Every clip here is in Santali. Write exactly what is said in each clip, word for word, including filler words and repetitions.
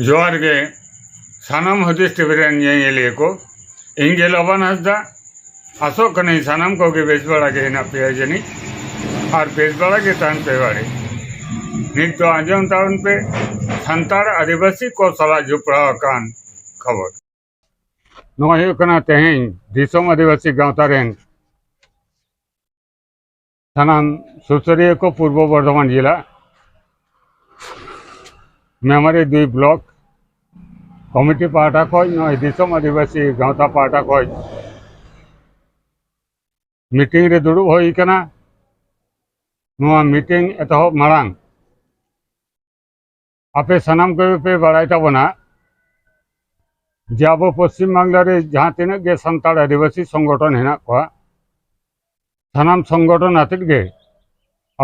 ᱡᱚᱦᱟᱨ ᱜᱮ ᱥᱟᱱᱟᱢ ᱦᱩᱫᱤᱥ ᱴᱤᱵᱷᱤ ᱨᱮᱱ ᱧᱮᱧᱮᱞᱤᱭᱟᱹ ᱠᱚ᱾ ᱤᱧ ᱜᱮ ᱞᱚᱵᱟᱱ ᱦᱟᱸᱥᱫᱟ᱾ ᱟᱥᱚᱜ ᱠᱟᱹᱱᱟᱹᱧ ᱥᱟᱱᱟᱢ ᱠᱚᱜᱮ ᱵᱮᱥ ᱵᱟᱲᱟ ᱜᱮ ᱦᱮᱱᱟᱜ ᱯᱮᱭᱟ ᱡᱟᱹᱱᱤᱡ, ᱟᱨ ᱵᱮᱥ ᱵᱟᱲᱟ ᱜᱮ ᱛᱟᱦᱮᱱ ᱯᱮ ᱵᱟᱲᱮ᱾ ᱱᱤᱛ ᱫᱚ ᱟᱸᱡᱚᱢ ᱛᱟᱵᱚᱱ ᱯᱮ ᱥᱟᱱᱛᱟᱲ ᱟᱹᱫᱤᱵᱟᱹᱥᱤ ᱠᱚ ᱥᱟᱞᱟᱜ ᱡᱚᱯᱲᱟᱣ ᱟᱠᱟᱱ ᱠᱷᱚᱵᱚᱨ᱾ ᱱᱚᱣᱟ ᱦᱩᱭᱩᱜ ᱠᱟᱱᱟ ᱛᱮᱦᱮᱧ ᱫᱤᱥᱚᱢ ᱟᱹᱫᱤᱵᱟᱹᱥᱤ ᱜᱟᱶᱛᱟ ᱨᱮᱱ ᱥᱟᱱᱟᱢ ᱥᱩᱥᱟᱹᱨᱤᱭᱟᱹ ᱠᱚ ᱯᱩᱨᱵᱚ ᱵᱚᱨᱫᱷᱚᱢᱟᱱ ᱡᱮᱞᱟ ᱢᱮᱢᱟᱨᱤ ᱫᱩᱭ ᱵᱞᱚᱠ ᱠᱚᱢᱤᱴᱤ ᱯᱟᱦᱴᱟ ᱠᱷᱚᱱ, ᱱᱚᱜᱼᱚᱭ ᱫᱤᱥᱚᱢ ᱟᱹᱫᱤᱵᱟᱹᱥᱤ ᱜᱟᱶᱛᱟ ᱯᱟᱦᱴᱟ ᱠᱷᱚᱱ ᱢᱤᱴᱤᱝ ᱨᱮ ᱫᱩᱲᱩᱵ ᱦᱩᱭ ᱠᱟᱱᱟ᱾ ᱱᱚᱣᱟ ᱢᱤᱴᱤᱝ ᱮᱛᱚᱦᱚᱵ ᱢᱟᱲᱟᱝ ᱟᱯᱮ ᱥᱟᱱᱟᱢ ᱠᱚᱜᱮ ᱯᱮ ᱵᱟᱲᱟᱭ ᱛᱟᱵᱚᱱᱟ ᱡᱮ ᱟᱵᱚ ᱯᱚᱥᱪᱤᱢ ᱵᱟᱝᱞᱟ ᱨᱮ ᱡᱟᱦᱟᱸ ᱛᱤᱱᱟᱹᱜ ᱜᱮ ᱥᱟᱱᱛᱟᱲ ᱟᱹᱫᱤᱵᱟᱹᱥᱤ ᱥᱚᱝᱜᱚᱴᱷᱚᱱ ᱦᱮᱱᱟᱜ ᱠᱚᱣᱟ, ᱥᱟᱱᱟᱢ ᱥᱚᱝᱜᱚᱴᱷᱚᱱ ᱟᱛᱮᱫ ᱜᱮ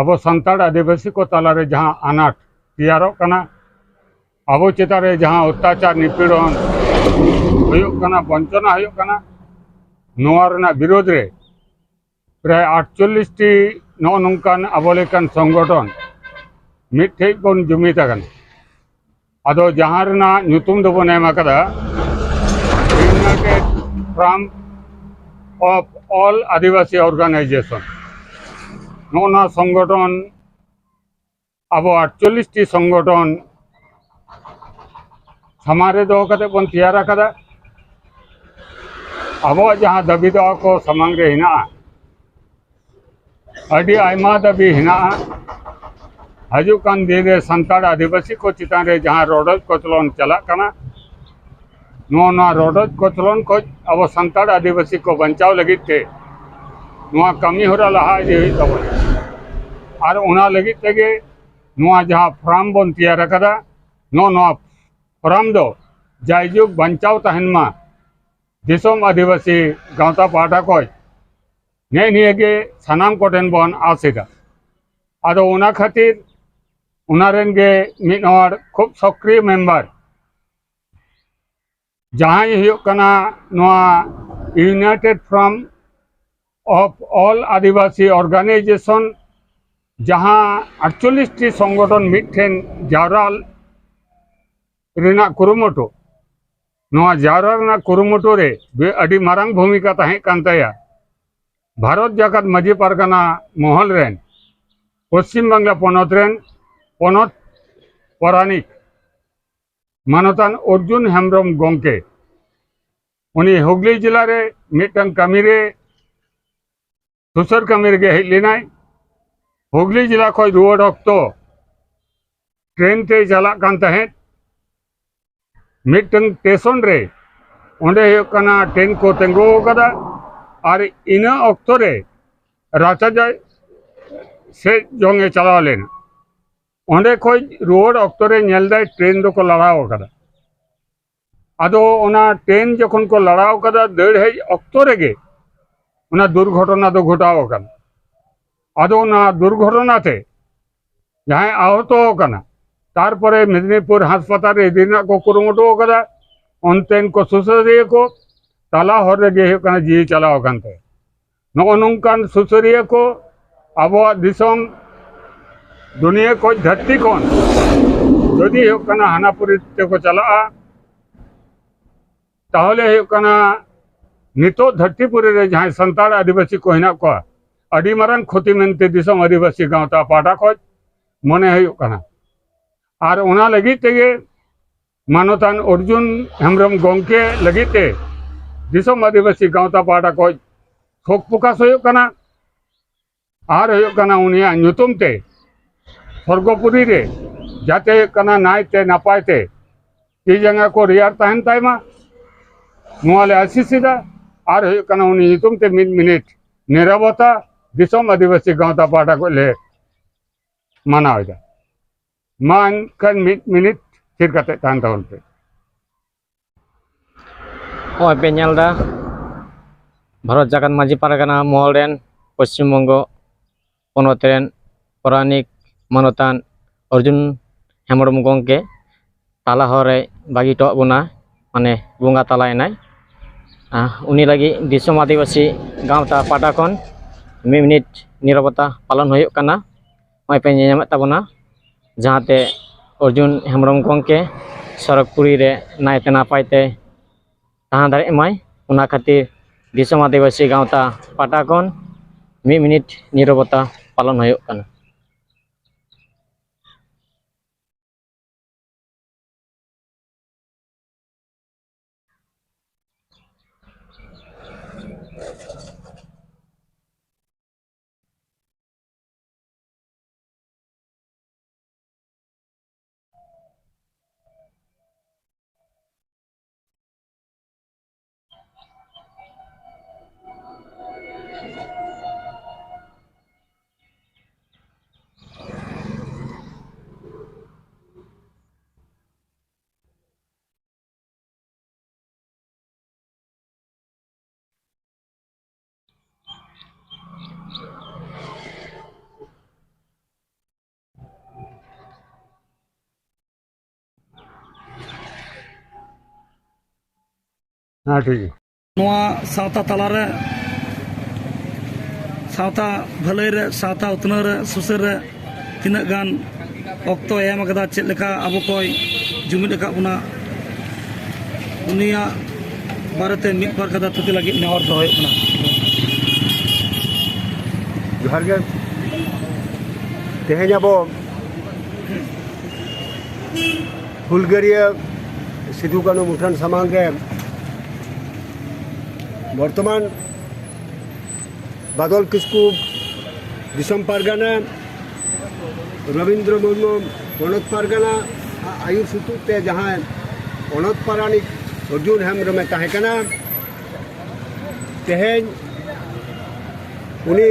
ᱟᱵᱚ ᱥᱟᱱᱛᱟᱲ ᱟᱹᱫᱤᱵᱟᱹᱥᱤ ᱠᱚ ᱛᱟᱞᱟᱨᱮ ᱡᱟᱦᱟᱸ ᱟᱱᱟᱴ ᱛᱮᱭᱟᱨᱚᱜ ᱠᱟᱱᱟ, ᱟᱵᱚ ᱪᱮᱛᱟᱱ ᱨᱮ ᱡᱟᱦᱟᱸ ᱚᱛᱛᱟᱪᱟᱨ ᱱᱤᱯᱤᱲᱚᱱ ᱦᱩᱭᱩᱜ ᱠᱟᱱᱟ, ᱵᱚᱧᱪᱚᱱᱟ ᱦᱩᱭᱩᱜ ᱠᱟᱱᱟ, ᱱᱚᱣᱟ ᱨᱮᱱᱟᱜ ᱵᱤᱨᱳᱫᱷ ᱨᱮ ᱯᱨᱟᱭ ᱟᱴᱪᱚᱞᱞᱤᱥ ᱴᱤ ᱱᱚᱜᱼᱚ ᱱᱚᱝᱠᱟᱱ ᱟᱵᱚ ᱞᱮᱠᱟᱱ ᱥᱚᱝᱜᱚᱴᱷᱚᱱ ᱢᱤᱫ ᱴᱷᱮᱱ ᱵᱚᱱ ᱡᱩᱢᱤᱫ ᱟᱠᱟᱱᱟ᱾ ᱟᱫᱚ ᱡᱟᱦᱟᱸ ᱨᱮᱱᱟᱜ ᱧᱩᱛᱩᱢ ᱫᱚᱵᱚᱱ ᱮᱢ ᱟᱠᱟᱫᱟ United Front of All Adivasi Organization᱾ ᱱᱚᱜᱼᱚ ᱱᱚᱣᱟ ᱥᱚᱝᱜᱚᱴᱷᱚᱱ ᱟᱵᱚ ᱟᱴᱪᱚᱞᱞᱤᱥ ᱴᱤ ᱥᱚᱝᱜᱚᱴᱷᱚᱱ ᱥᱟᱢᱟᱝ ᱨᱮ ᱫᱚᱦᱚ ᱠᱟᱛᱮ ᱵᱚᱱ ᱛᱮᱭᱟᱨ ᱟᱠᱟᱫᱟ᱾ ᱟᱵᱚᱣᱟᱜ ᱡᱟᱦᱟᱸ ᱫᱟᱹᱵᱤ ᱫᱟᱣᱟ ᱠᱚ ᱥᱟᱢᱟᱝ ᱨᱮ ᱦᱮᱱᱟᱜᱼᱟ, ᱟᱹᱰᱤ ᱟᱭᱢᱟ ᱫᱟᱹᱵᱤ ᱦᱮᱱᱟᱜᱼᱟ᱾ ᱦᱤᱡᱩᱜ ᱠᱟᱱ ᱫᱤᱱ ᱨᱮ ᱥᱟᱱᱛᱟᱲ ᱟᱹᱫᱤᱵᱟᱹᱥᱤ ᱠᱚ ᱪᱮᱛᱟᱱ ᱨᱮ ᱡᱟᱦᱟᱸ ᱨᱚᱰᱚᱡ ᱠᱚᱪᱞᱚᱱ ᱪᱟᱞᱟᱜ ᱠᱟᱱᱟ, ᱱᱚᱣᱟ, ᱱᱚᱣᱟ ᱨᱚᱰᱚᱡ ᱠᱚᱪᱞᱚᱱ ᱠᱷᱚᱱ ᱟᱵᱚ ᱥᱟᱱᱛᱟᱲ ᱟᱹᱫᱤᱵᱟᱹᱥᱤ ᱠᱚ ᱵᱟᱧᱪᱟᱣ ᱞᱟᱹᱜᱤᱫ ᱛᱮ ᱱᱚᱣᱟ ᱠᱟᱹᱢᱤ ᱦᱚᱨᱟ ᱞᱟᱦᱟ ᱤᱫᱤ ᱦᱩᱭᱩᱜ ᱛᱟᱵᱚᱱᱟ᱾ ᱟᱨ ᱚᱱᱟ ᱞᱟᱹᱜᱤᱫ ᱛᱮᱜᱮ ᱱᱚᱣᱟ ᱡᱟᱦᱟᱸ ᱯᱷᱚᱨᱟᱢ ᱵᱚᱱ ᱛᱮᱭᱟᱨ ᱟᱠᱟᱫᱟ, ᱱᱚᱜᱼᱚ ᱱᱚᱣᱟ ᱯᱷᱚᱨᱟᱢ ᱫᱚ ᱡᱟᱭᱡᱩᱜᱽ ᱵᱟᱧᱪᱟᱣ ᱛᱟᱦᱮᱱ ᱢᱟ᱾ ᱫᱤᱥᱚᱢ ᱟᱹᱫᱤᱵᱟᱹᱥᱤ ᱜᱟᱶᱛᱟ ᱯᱟᱦᱴᱟ ᱠᱷᱚᱱ ᱱᱮᱜᱼᱮ ᱱᱤᱭᱟᱹ ᱜᱮ ᱥᱟᱱᱟᱢ ᱠᱚᱴᱷᱮᱱ ᱵᱚᱱ ᱟᱸᱥ ᱮᱫᱟ᱾ ᱟᱫᱚ ᱚᱱᱟ ᱠᱷᱟᱹᱛᱤᱨ ᱚᱱᱟ ᱨᱮᱱ ᱜᱮ ᱢᱤᱫ ᱦᱚᱲ ᱠᱷᱩᱵ ᱥᱚᱠᱨᱤᱭ ᱢᱮᱢᱵᱟᱨ, ᱡᱟᱦᱟᱸᱭ ᱦᱩᱭᱩᱜ ᱠᱟᱱᱟ ᱱᱚᱣᱟ United Front of All Adivasi Organization, ᱡᱟᱦᱟᱸ ᱟᱴᱪᱚᱞᱞᱤᱥ ᱴᱤ ᱥᱚᱝᱜᱚᱴᱷᱚᱱ ᱢᱤᱫᱴᱷᱮᱱ ᱡᱟᱣᱨᱟ ᱨᱮᱱᱟᱜ ᱠᱩᱨᱩᱢᱩᱴᱩ, ᱱᱚᱣᱟ ᱡᱟᱣᱨᱟ ᱨᱮᱱᱟᱜ ᱠᱩᱨᱩᱢᱩᱴᱩ ᱨᱮ ᱵᱮ-, ᱟᱹᱰᱤ ᱢᱟᱨᱟᱝ ᱵᱷᱩᱢᱤᱠᱟ ᱛᱟᱦᱮᱸ ᱠᱟᱱ ᱛᱟᱭᱟ᱾ ᱵᱷᱟᱨᱚᱛ ᱡᱟᱠᱟᱛ ᱢᱟᱹᱡᱷᱤ ᱯᱟᱨᱜᱟᱱᱟ ᱢᱚᱦᱚᱞ ᱨᱮᱱ ᱯᱚᱥᱪᱤᱢ ᱵᱟᱝᱞᱟ ᱯᱚᱱᱚᱛ ᱨᱮᱱ ᱯᱚᱱᱚᱛ ᱯᱟᱨᱟᱱᱤᱠ ᱢᱟᱱᱚᱛᱟᱱ ᱚᱨᱡᱩᱱ ᱦᱮᱢᱵᱨᱚᱢ ᱜᱚᱢᱠᱮ, ᱩᱱᱤ ᱦᱩᱜᱽᱞᱤ ᱡᱮᱞᱟ ᱨᱮ ᱢᱤᱫᱴᱟᱝ ᱠᱟᱹᱢᱤ ᱨᱮ, ᱥᱩᱥᱟᱹᱨ ᱠᱟᱹᱢᱤ ᱨᱮᱜᱮ ᱦᱮᱡ ᱞᱮᱱᱟᱭ᱾ ᱦᱩᱜᱽᱞᱤ ᱡᱮᱞᱟ ᱠᱷᱚᱱ ᱨᱩᱣᱟᱹᱲ ᱚᱠᱛᱚ ᱴᱨᱮᱱ ᱛᱮᱭ ᱪᱟᱞᱟᱜ ᱠᱟᱱ ᱛᱟᱦᱮᱸᱫ᱾ ᱢᱤᱫᱴᱟᱝ ᱥᱴᱮᱥᱚᱱ ᱨᱮ, ᱚᱸᱰᱮ ᱦᱩᱭᱩᱜ ᱠᱟᱱᱟ, ᱴᱨᱮᱱ ᱠᱚ ᱛᱤᱸᱜᱩ ᱟᱠᱟᱫᱟ᱾ ᱟᱨ ᱤᱱᱟᱹ ᱚᱠᱛᱚ ᱨᱮ ᱨᱟᱪᱟᱡᱟᱭ ᱥᱮᱫ ᱡᱚᱝ ᱮ ᱪᱟᱞᱟᱣ ᱞᱮᱱᱟ᱾ ᱚᱸᱰᱮ ᱠᱷᱚᱱ ᱨᱩᱣᱟᱹᱲ ᱚᱠᱛᱚ ᱨᱮ ᱧᱮᱞ ᱫᱟᱭ ᱴᱨᱮᱱ ᱫᱚᱠᱚ ᱞᱟᱲᱟᱣ ᱟᱠᱟᱫᱟ᱾ ᱟᱫᱚ ᱚᱱᱟ ᱴᱨᱮᱱ ᱡᱚᱠᱷᱚᱱ ᱠᱚ ᱞᱟᱲᱟᱣ ᱟᱠᱟᱫᱟ, ᱫᱟᱹᱲ ᱦᱮᱡ ᱚᱠᱛᱚ ᱨᱮᱜᱮ ᱚᱱᱟ ᱫᱩᱨᱜᱷᱚᱴᱚᱱᱟ ᱫᱚ ᱜᱷᱚᱴᱟᱣ ᱟᱠᱟᱱᱟ᱾ ᱟᱫᱚ ᱚᱱᱟ ᱫᱩᱨᱜᱷᱚᱴᱚᱱᱟ ᱛᱮ ᱡᱟᱦᱟᱸᱭ ᱟᱦᱚᱛᱚ ᱟᱠᱟᱱᱟ, ᱛᱟᱨᱯᱚᱨᱮ ᱢᱮᱫᱽᱱᱤᱯᱩᱨ ᱦᱟᱥᱯᱟᱛᱟᱞ ᱨᱮ ᱤᱫᱤ ᱨᱮᱱᱟᱜ ᱠᱚ ᱠᱩᱨᱩᱢᱩᱴᱩ ᱟᱠᱟᱫᱟ᱾ ᱚᱱᱛᱮᱱ ᱠᱚ ᱥᱩᱥᱟᱹᱨᱤᱭᱟᱹ ᱠᱚ ᱛᱟᱞᱟ ᱦᱚᱨ ᱨᱮᱜᱮ ᱦᱩᱭᱩᱜ ᱠᱟᱱᱟ ᱡᱤᱣᱤ ᱪᱟᱞᱟᱣ ᱟᱠᱟᱱ ᱛᱟᱭᱟ᱾ ᱱᱚᱜᱼᱚ ᱱᱚᱝᱠᱟᱱ ᱥᱩᱥᱟᱹᱨᱤᱭᱟᱹ ᱠᱚ ᱟᱵᱚᱣᱟᱜ ᱫᱤᱥᱚᱢ ᱫᱩᱱᱤᱭᱟᱹ ᱠᱷᱚᱱ, ᱫᱷᱟᱹᱨᱛᱤ ᱠᱷᱚᱱ ᱡᱩᱫᱤ ᱦᱩᱭᱩᱜ ᱠᱟᱱᱟ ᱦᱟᱱᱟᱯᱩᱨᱤ ᱛᱮᱠᱚ ᱪᱟᱞᱟᱜᱼᱟ, ᱛᱟᱦᱚᱞᱮ ᱦᱩᱭᱩᱜ ᱠᱟᱱᱟ ᱱᱤᱛᱚᱜ ᱫᱷᱟᱹᱨᱛᱤᱯᱩᱨᱤ ᱨᱮ ᱡᱟᱦᱟᱸᱭ ᱥᱟᱱᱛᱟᱲ ᱟᱹᱫᱤᱵᱟᱹᱥᱤ ᱠᱚ ᱦᱮᱱᱟᱜ ᱠᱚᱣᱟ, ᱟᱹᱰᱤ ᱢᱟᱨᱟᱝ ᱠᱷᱚᱛᱤ ᱢᱮᱱᱛᱮ ᱫᱤᱥᱚᱢ ᱟᱹᱫᱤᱵᱟᱹᱥᱤ ᱜᱟᱶᱛᱟ ᱯᱟᱦᱴᱟ ᱠᱷᱚᱱ ᱢᱚᱱᱮ ᱦᱩᱭᱩᱜ ᱠᱟᱱᱟ᱾ ᱟᱨ ᱚᱱᱟ ᱞᱟᱹᱜᱤᱫ ᱛᱮᱜᱮ ᱢᱟᱱᱚᱛᱟᱱ ᱚᱨᱡᱩᱱ ᱦᱮᱢᱵᱨᱚᱢ ᱜᱚᱢᱠᱮ ᱞᱟᱹᱜᱤᱫ ᱛᱮ ᱫᱤᱥᱚᱢ ᱟᱹᱫᱤᱵᱟᱹᱥᱤ ᱜᱟᱶᱛᱟ ᱯᱟᱦᱴᱟ ᱠᱷᱚᱱ ᱥᱳᱠ ᱯᱨᱚᱠᱟᱥ ᱦᱩᱭᱩᱜ ᱠᱟᱱᱟ᱾ ᱟᱨ ᱦᱩᱭᱩᱜ ᱠᱟᱱᱟ ᱩᱱᱤᱭᱟᱜ ᱧᱩᱛᱩᱢ ᱛᱮ ᱥᱚᱨᱜᱚᱯᱩᱨᱤ ᱨᱮ ᱡᱟᱛᱮ ᱦᱩᱭᱩᱜ ᱠᱟᱱᱟ ᱱᱟᱭᱛᱮ ᱱᱟᱯᱟᱭ ᱛᱮ ᱛᱤ ᱡᱟᱸᱜᱟ ᱠᱚ ᱨᱮᱭᱟᱲ ᱛᱟᱦᱮᱱ ᱛᱟᱭ ᱢᱟ, ᱱᱚᱣᱟ ᱞᱮ ᱟᱥᱤᱥ ᱮᱫᱟ᱾ ᱟᱨ ᱦᱩᱭᱩᱜ ᱠᱟᱱᱟ ᱩᱱᱤ ᱧᱩᱛᱩᱢ ᱛᱮ ᱢᱤᱫ ᱢᱤᱱᱤᱴ ᱱᱤᱨᱚᱵᱚᱛᱟ ᱫᱤᱥᱚᱢ ᱟᱹᱫᱤᱵᱟᱹᱥᱤ ᱜᱟᱶᱛᱟ ᱯᱟᱦᱴᱟ ᱠᱷᱚᱱ ᱞᱮ ᱢᱟᱱᱟᱣ ᱮᱫᱟ᱾ ᱢᱟ ᱮᱱᱠᱷᱟᱱ ᱢᱤᱫ ᱢᱤᱱᱤᱴ ᱛᱷᱤᱨ ᱠᱟᱛᱮ ᱛᱟᱦᱮᱱ ᱛᱟᱵᱚᱱ ᱯᱮ᱾ ᱱᱚᱜᱼᱚᱭ ᱯᱮ ᱧᱮᱞ ᱮᱫᱟ, ᱵᱷᱟᱨᱚᱛ ᱡᱟᱠᱟᱛ ᱢᱟᱹᱡᱷᱤ ᱯᱟᱨᱜᱟᱱᱟ ᱢᱚᱦᱚᱞ ᱨᱮᱱ ᱯᱚᱥᱪᱤᱢ ᱵᱚᱝᱜᱚ ᱯᱚᱱᱚᱛ ᱨᱮᱱ ᱯᱟᱨᱟᱱᱤᱠ ᱢᱟᱱᱚᱛᱟᱱ ᱚᱨᱡᱩᱱ ᱦᱮᱢᱵᱨᱚᱢ ᱜᱚᱢᱠᱮ ᱛᱟᱞᱟ ᱦᱚᱨ ᱨᱮ ᱵᱟᱹᱜᱤ ᱦᱚᱴᱚᱣᱟᱜ ᱵᱚᱱᱟ, ᱢᱟᱱᱮ ᱵᱚᱸᱜᱟ ᱛᱟᱞᱟᱭᱮᱱᱟᱭ᱾ ᱟᱨ ᱩᱱᱤ ᱞᱟᱹᱜᱤᱫ ᱫᱤᱥᱚᱢ ᱟᱹᱫᱤᱵᱟᱹᱥᱤ ᱜᱟᱶᱛᱟ ᱯᱟᱦᱴᱟ ᱠᱷᱚᱱ ᱢᱤᱫ ᱢᱤᱱᱤᱴ ᱱᱤᱨᱚᱵᱚᱛᱟ ᱯᱟᱞᱚᱱ ᱦᱩᱭᱩᱜ ᱠᱟᱱᱟ᱾ ᱱᱚᱜᱼᱚᱭ ᱯᱮ ᱧᱮᱞᱧᱟᱢᱮᱫ ᱛᱟᱵᱚᱱᱟ, ᱡᱟᱦᱟᱸᱛᱮ ᱚᱨᱡᱩᱱ ᱦᱮᱢᱵᱨᱚᱢ ᱜᱚᱢᱠᱮ ᱥᱚᱨᱚᱜᱽᱯᱩᱨᱤ ᱨᱮ ᱱᱟᱭᱛᱮ ᱱᱟᱯᱟᱭ ᱛᱮ ᱛᱟᱦᱮᱸ ᱫᱟᱲᱮᱭᱟᱜ ᱢᱟᱭ, ᱚᱱᱟ ᱠᱷᱟᱹᱛᱤᱨ ᱫᱤᱥᱚᱢ ᱟᱹᱫᱤᱵᱟᱹᱥᱤ ᱜᱟᱶᱛᱟ ᱯᱟᱦᱴᱟ ᱠᱷᱚᱱ ᱢᱤᱫ ᱢᱤᱱᱤᱴ ᱱᱤᱨᱚᱵᱚᱛᱟ ᱯᱟᱞᱚᱱ ᱦᱩᱭᱩᱜ ᱠᱟᱱᱟ᱾ ᱦᱮᱸ, ᱴᱷᱤᱠ ᱜᱮᱭᱟ᱾ ᱱᱚᱣᱟ ᱥᱟᱶᱛᱟ ᱛᱟᱞᱟᱨᱮ, ᱥᱟᱶᱛᱟ ᱵᱷᱟᱹᱞᱟᱹᱭ ᱨᱮ, ᱥᱟᱶᱛᱟ ᱩᱛᱱᱟᱹᱣ ᱨᱮ, ᱥᱩᱥᱟᱹᱨ ᱨᱮ ᱛᱤᱱᱟᱹᱜ ᱜᱟᱱ ᱚᱠᱛᱚᱭ ᱮᱢ ᱟᱠᱟᱫᱟ, ᱪᱮᱫ ᱞᱮᱠᱟ ᱟᱵᱚ ᱠᱚᱭ ᱡᱩᱢᱤᱫ ᱟᱠᱟᱫ ᱵᱚᱱᱟ, ᱩᱱᱤᱭᱟᱜ ᱵᱟᱨᱮᱛᱮ ᱢᱤᱫ ᱵᱟᱨ ᱠᱟᱛᱷᱟ ᱛᱷᱩᱛᱤ ᱞᱟᱹᱜᱤᱫ ᱱᱮᱦᱚᱨ ᱫᱚᱦᱚ ᱦᱩᱭᱩᱜ ᱠᱟᱱᱟ᱾ ᱡᱚᱦᱟᱨ ᱜᱮ᱾ ᱛᱮᱦᱮᱧ ᱟᱵᱚ ᱦᱩᱞᱜᱟᱹᱨᱤᱭᱟᱹ ᱥᱤᱫᱩ ᱠᱟᱹᱱᱦᱩ ᱢᱩᱴᱷᱟᱹᱱ ᱥᱟᱢᱟᱝ ᱨᱮ ᱵᱚᱨᱛᱚᱢᱟᱱ ᱵᱟᱫᱚᱞ ᱠᱤᱥᱠᱩ ᱫᱤᱥᱚᱢ ᱯᱟᱨᱜᱟᱱᱟ, ᱨᱚᱵᱤᱱᱫᱨᱚ ᱢᱩᱨᱢᱩ ᱯᱚᱱᱚᱛ ᱯᱟᱨᱜᱟᱱᱟ ᱟᱭᱩᱨ ᱥᱩᱛᱩᱜ ᱛᱮ ᱡᱟᱦᱟᱸᱭ ᱯᱚᱱᱚᱛ ᱯᱟᱨᱟᱱᱤᱠ ᱚᱨᱡᱩᱱ ᱦᱮᱢᱵᱨᱚᱢᱮ ᱛᱟᱦᱮᱸ ᱠᱟᱱᱟ, ᱛᱮᱦᱮᱧ ᱩᱱᱤ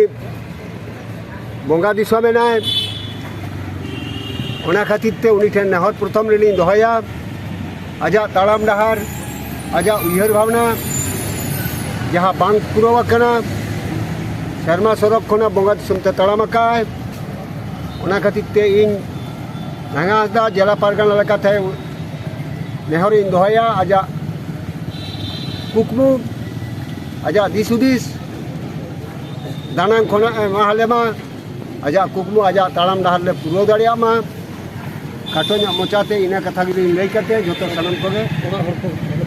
ᱵᱚᱸᱜᱟ ᱫᱤᱥᱚᱢ ᱮᱱᱟᱭ᱾ ᱚᱱᱟ ᱠᱷᱟᱹᱛᱤᱨ ᱛᱮ ᱩᱱᱤ ᱴᱷᱮᱱ ᱱᱮᱦᱚᱨ ᱯᱨᱚᱛᱷᱚᱢ ᱨᱮᱞᱤᱧ ᱫᱚᱦᱚᱭᱟ, ᱟᱡᱟᱜ ᱛᱟᱲᱟᱢ ᱰᱟᱦᱟᱨ, ᱟᱡᱟᱜ ᱩᱭᱦᱟᱹᱨ ᱵᱷᱟᱵᱽᱱᱟ ᱡᱟᱦᱟᱸ ᱵᱟᱝ ᱯᱩᱨᱟᱹᱣ ᱟᱠᱟᱱᱟ, ᱥᱮᱨᱢᱟ ᱥᱚᱨᱚᱜ ᱠᱷᱚᱱᱟᱜ ᱵᱚᱸᱜᱟ ᱫᱤᱥᱚᱢ ᱛᱮ ᱛᱟᱲᱟᱢ ᱟᱠᱟᱫᱼᱟᱭ᱾ ᱚᱱᱟ ᱠᱷᱟᱹᱛᱤᱨ ᱛᱮ ᱤᱧ ᱱᱟᱝᱜᱟ ᱦᱟᱸᱥᱫᱟ ᱡᱮᱞᱟ ᱯᱟᱨᱜᱟᱱᱟ ᱞᱮᱠᱟᱛᱮ ᱱᱮᱦᱚᱨᱤᱧ ᱫᱚᱦᱚᱭᱟ, ᱟᱡᱟᱜ ᱠᱩᱠᱢᱩ, ᱟᱡᱟᱜ ᱫᱤᱥ ᱦᱩᱫᱤᱥ ᱫᱟᱱᱟᱝ ᱠᱷᱚᱱᱟᱜ ᱮᱢᱟ ᱦᱟᱞᱮ ᱢᱟ, ᱟᱡᱟᱜ ᱠᱩᱠᱢᱩ, ᱟᱡᱟᱜ ᱛᱟᱲᱟᱢ ᱰᱟᱦᱟᱨ ᱞᱮ ᱯᱩᱨᱟᱹᱣ ᱫᱟᱲᱮᱭᱟᱜ ᱢᱟ᱾ ᱠᱷᱟᱴᱚ ᱧᱚᱜ ᱢᱚᱪᱟᱛᱮ ᱤᱱᱟᱹ ᱠᱟᱛᱷᱟ ᱜᱮᱞᱤᱧ ᱞᱟᱹᱭ ᱠᱟᱛᱮ ᱡᱚᱛᱚ ᱥᱟᱱᱟᱢ ᱠᱚᱜᱮ ᱚᱲᱟᱜ ᱦᱚᱲ ᱠᱚ